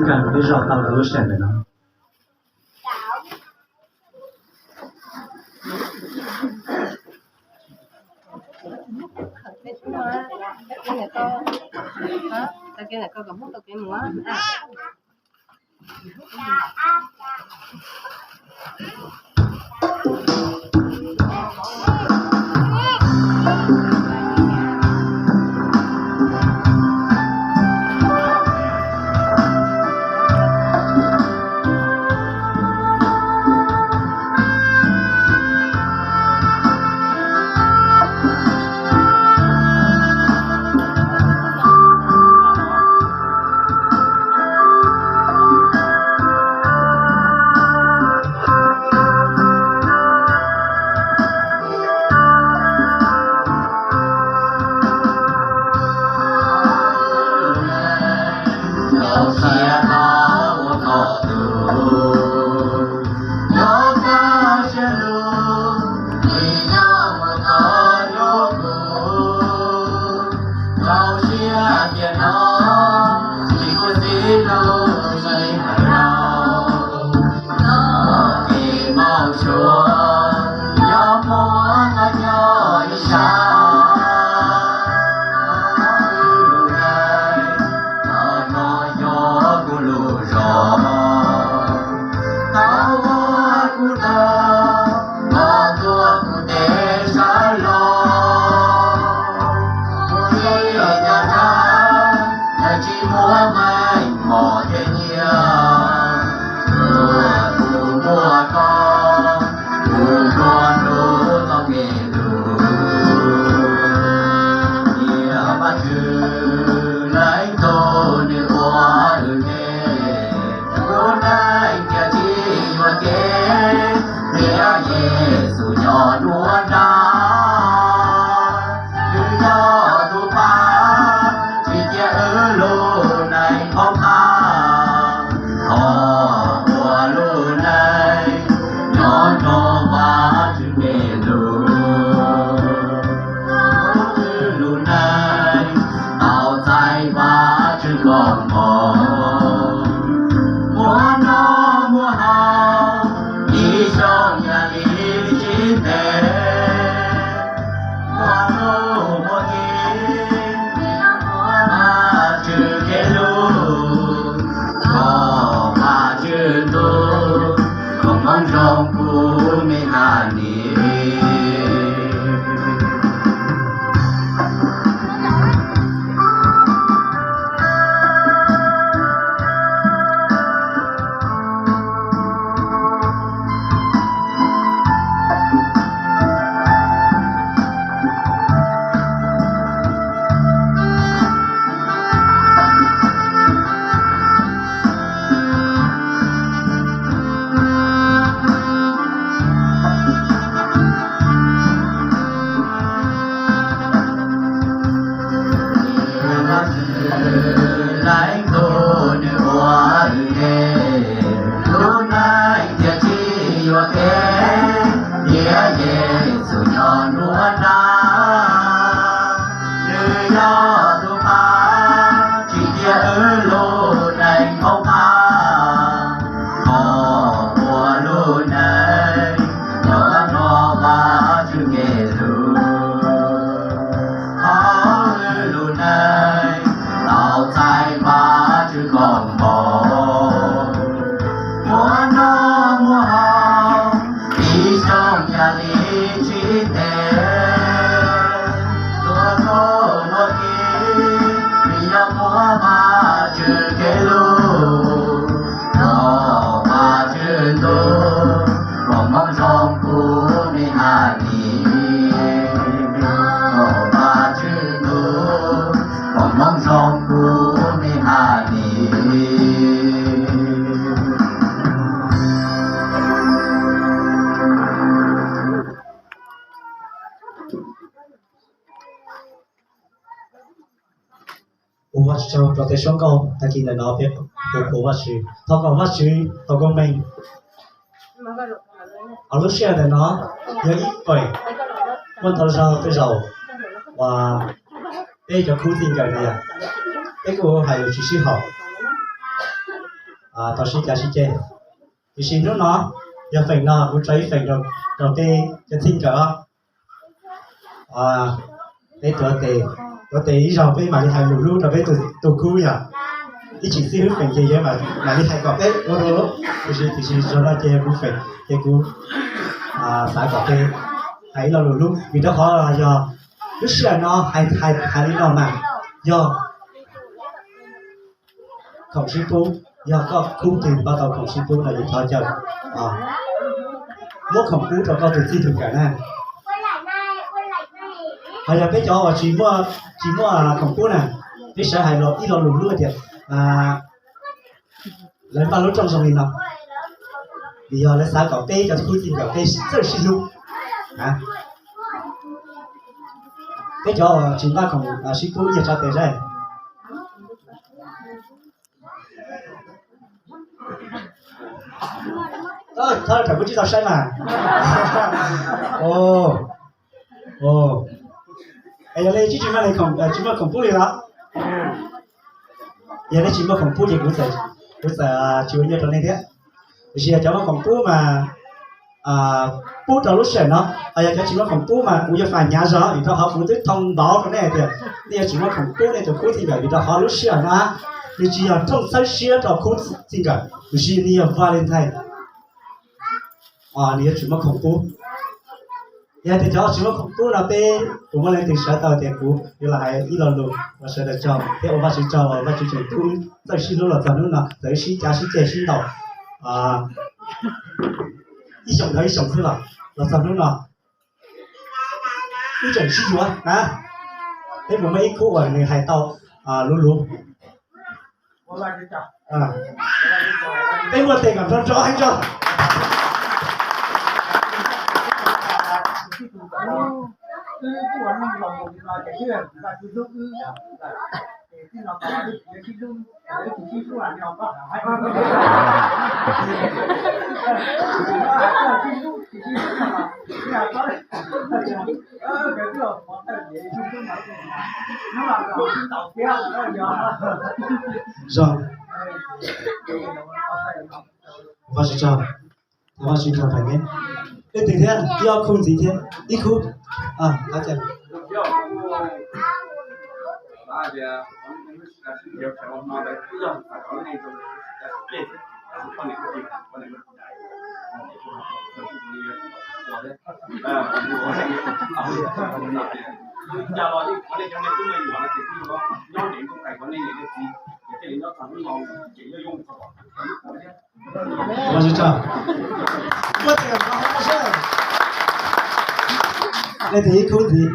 Kawg peb zaum tau rau lub sij hawm ntawm no. Rau siab tias no tsis kuj txib lub sij hawm no, txoj kev npau suav yog muaj ntau nyob ib sab. Lub neej no yog kuv lub zos, tau ua kuv tag, los tuav kuv tej sawv los. Kuv tsis nco qab, tsis muaj meej mom tej nyiaj, tuav kuv muaj koj, kuv nplua nuj txoj kev hlub. Tiam Vajtswv Leej Tub nws ua wb ntej, lub neej thiaj tsis yuam kev, tiam Yexus nyob nruab nrab. Nws yog tus pab, tsis cia wb lub neej poob qab, thov ua lub neej nyob nrog Vajtswv kev hlub. Wb lub neej tau txais Vajtswv koob hmoov, muaj noj muaj haus, ib xyoos yam li tsis ntev. Muaj ntuj muaj ntiv, Vajtswv kev hlub, thov Vajtswv tus koob hmoov zoo kuv me haiv neeg. Leej Tub nws ua wb ntej, lub neej thiaj tsis yuam kev, tiam Yexus nyob nruab nrab. Nws yog tus pab, tsis cia wb lub neej poob qab, thov ua lub neej nyob nrog Vajtswv kev hlub. Thov wb lub neej tau txais Vajtswv koob hmoov, muaj noj muaj haus, ib xyoos yam li tsis ntev. Tuav tuaj muaj kev, vim yog muaj Vajtswv kev hlub, thov Vajtswv tus koob hmoov zoo kuv me haiv neeg, thov Vajtswv tus koob hmoov zoo kuv me haiv neeg. Ua Vajtswv tsaug rau tej suab nkauj tag kis ntawm no peb hu ua Vajtswv, thov kom Vajtswv tau koob meej. Lub sij hawm ntawm no yog ib feem muaj ntau zog tej zaum uas peb cov khub txij nkawm no yom, peb kuj hais lus tsis sib haum. tau sib cav sib ceg. Tiam sis hnub no yog feem no kuv tso ib feem rau peb cov txij nkawm os. Peb tuav tes, tuav tes ib zaug peb mam li hais lus hlub rau peb tus khub yog ib tsim xib hwb feem ces yog mam li hais kom peb ua rau lub, tiam sis tiam sis zaum no ces yog kuv feem ces kuv xav kom peb hais ib lo lus hlub vim rau qhov yog lub sij hawm no hais hais hais li no mas yog khoom sib pub, yog koj khub twg npaj tau khoom sib pub no ces thov caw muab khoom pub rau koj tus txij tus nkawm na. Ho yog peb cov uas tsis muaj tsis muaj khoom pub na, peb sawv hais los ib lo lus hlub tias lawv npaj lub rooj zoo li no vim yog lawv xav kom peb cov khub txij nkawm peb txawj sib hlub. Peb cov uas tsis npaj khoom sib pub nyias tso tes saib. Thov rau kuv tsis tau saib mas. Yog li tsis tsis muaj khoom, tsis muaj khoom pub li los? Yog nej tsis muaj khoom pub ces kuv txawm, kuv txawm tsis ua nyiaj rau nej thiab. Tiam sis yog cov muaj khoom pub mas pub rau lub sij hawm no, ho yog cov tsis muaj khoom pub mas kuv yuav faj hnyav zog vim rau qhov kuv twb thoo npauv rau nej tias nej yuav tsis muaj khoom pub nej tus khub txij nkawm vim rau qhov lub sij hawm no nws tsis yog rooj txhawb siab rau khub txij nkawm, tiam sis nws yog Valentine, nws yuav tsis muaj khoom pub. Yog tias cov tsis muaj khoom pub no peb kuv muaj leej twg sawv tau tias kuv yuav los hais ib lo lus ua sawv daws tsaug thiab ua Vajtswv tsaug, Vajtswv tseem tu wb txawj sib hlub los txog hnub no, txawm wb sib cav sib ceg sib ntaus ib xyoos dhau ib xyoos xwb los los txog hnub no wb tseem sib yuav na. Peb puas muaj ib khub uas nws hais tau luv luv? Peb muaj tes kom nrov nrov heev tso. Zoo. Vajtswv tsaug, Vajtswv tsaug pem ne. Leej twg thiab? Ib ob khub ntxiv thiab, ib khub. Vajtswv tsaug. Leej twg ib khub ntxiv?